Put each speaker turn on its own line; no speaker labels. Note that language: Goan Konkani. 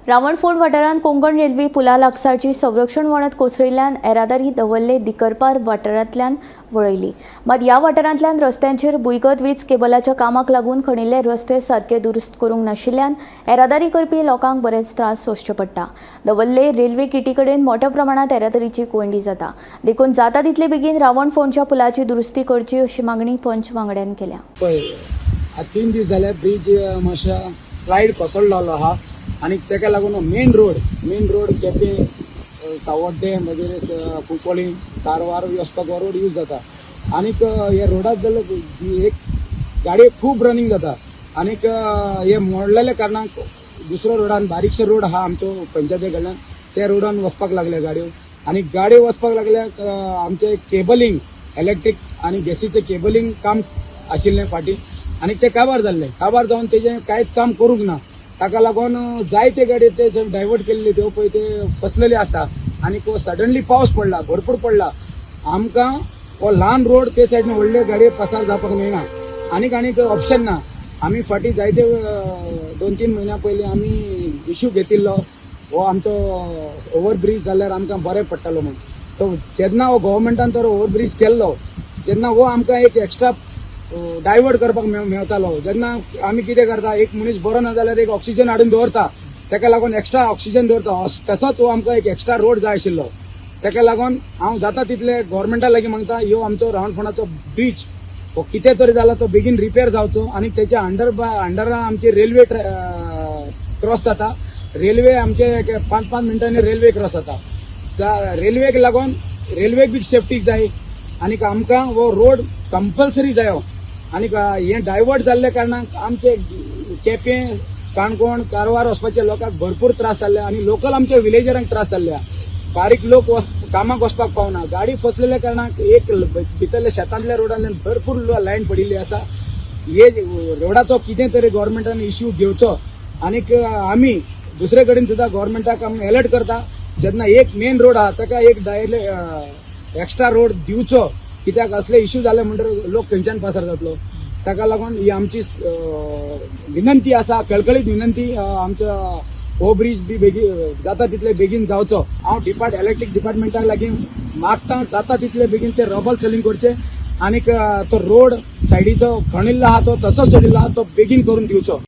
रावणफोंड वाठारांत कोंकण रेल्वे पुला लागसारची संरक्षण वणत कोसळिल्ल्यान येरादारी दवरले दिकरपार वाठारांतल्यान वळयली. मात ह्या वाठारांतल्यान रस्त्यांचेर भुंयगत वीज केबलाच्या कामाक लागून खणिल्ले रस्ते सारके दुरुस्त करूंक नाशिल्ल्यान येरादारी करपी लोकांक बरेच त्रास सोंसचे पडटा. दवरले रेल्वे किटी कडेन मोठ्या प्रमाणात येरादारीची कोंयडी जाता, देखून जाता तितले बेगीन रावणफोंडच्या पुलाची दुरुस्ती करची अशी मागणी पंच वांगड्यान केल्या.
पळय, आतां 3 दीस जाले ब्रीज मातशा स्लायड कोसळलेलो आहा आनी तेका लागून मेन रोड केपें, सावड्डें, मागीर कुंकळी, कारवार वचपाक हो रोड यूज जाता. आनीक हे रोडार जाल्यार एक गाडयो खूब रनिंग जाता. आनीक हे मोडलेल्या कारणान दुसरो रोडान, बारीकसो रोड आहा आमचो पंचायती कडल्यान, त्या रोडान वचपाक लागले गाडयो. आनी गाडयो वचपाक लागल्या, आमचे केबलिंग, इलेक्ट्रीक आनी गॅसीचें केबलिंग काम आशिल्लें फाटीं आनी ते काबार जाल्लें. काबार जावन तेजें कांयच काम करूंक ना. ताका लागून जायते गाडयो ते डायवर्ट केल्ले, त्यो पळय ते फसलेले आसा. आनी सडनली पावस पडला, भरपूर पडला. आमकां हो ल्हान रोड, ते सायडीन व्हडल्यो गाडयो पासार जावपाक मेळना. आनीक आनीक ऑप्शन ना. आमी फाटीं जायते 2-3 म्हयन्या पयलीं आमी इश्यू घेतिल्लो, हो आमचो ओवर ब्रीज जाल्यार आमकां बरें पडटलो म्हूण. सो जेन्ना हो गव्हर्मेंटान तर ओवर ब्रीज केल्लो, जेन्ना हो आमकां एक एक्स्ट्रा डायवर्ट करपाक मेवतालो. जेन्ना आमी कितें करता, एक मनीस बरो ना जाल्यार एक ऑक्सिजन हाडून दवरता, ताका लागून एक्स्ट्रा ऑक्सिजन दवरता, तसोच हो आमकां एक एक्स्ट्रा रोड जाय आशिल्लो. ताका लागून हांव जाता तितले गव्हर्मेंटा लागीं मागता, ह्यो आमचो रावणफोंडाचो ब्रीज हो कितें तरी जाला तो बेगीन रिपेर जावचो. आनी तेच्या अंडरा आमची रेल्वे क्रॉस जाता. रेल्वे आमचे एक 5-5 मिनटांनी रेल्वे क्रॉस जाता. रेल्वेक लागून रेल्वेक बी सेफ्टीक जाय आनीक आमकां हो रोड कंपल्सरी जायो. आनीक हें डायवर्ट जाल्ल्या कारणान आमचे केपें, काणकोण, कारवार वचपाचे लोकांक भरपूर त्रास जाल्ले आनी लोकल आमच्या विलेजरांक त्रास जाल्ले. बारीक लोक वच कामाक वचपाक पावना गाडी फसलेल्या कारणाक. एक भितरल्या शेतांतल्या रोडांतल्यान भरपूर लायन पडिल्ली आसा. हे रोडाचो कितें तरी गव्हर्मेंटान इश्यू घेवचो. आनीक आमी दुसरे कडेन सुद्दां गव्हर्मेंटाक आमी अलर्ट करता, जेन्ना एक मेन रोड आहा ताका एक डायरेक्ट एक्स्ट्रा रोड दिवचो, कित्याक असले इश्यू जाले म्हणटकीर लोक खंयच्यान पासार जातलो? ताका लागून ही आमची विनंती आसा, कळकळीत विनंती, आमच्या हो ब्रीज बी बेगीन जाता तितले बेगीन जावचो. हांव इलेक्ट्रीक डिपार्टमेंटाक लागीं मागता, जाता तितले बेगीन ते रबल सेलिंग करचे आनीक तो रोड सायडीचो खणिल्लो आहा, तो तसोच सोडिल्लो आहा, तो बेगीन करून दिवचो.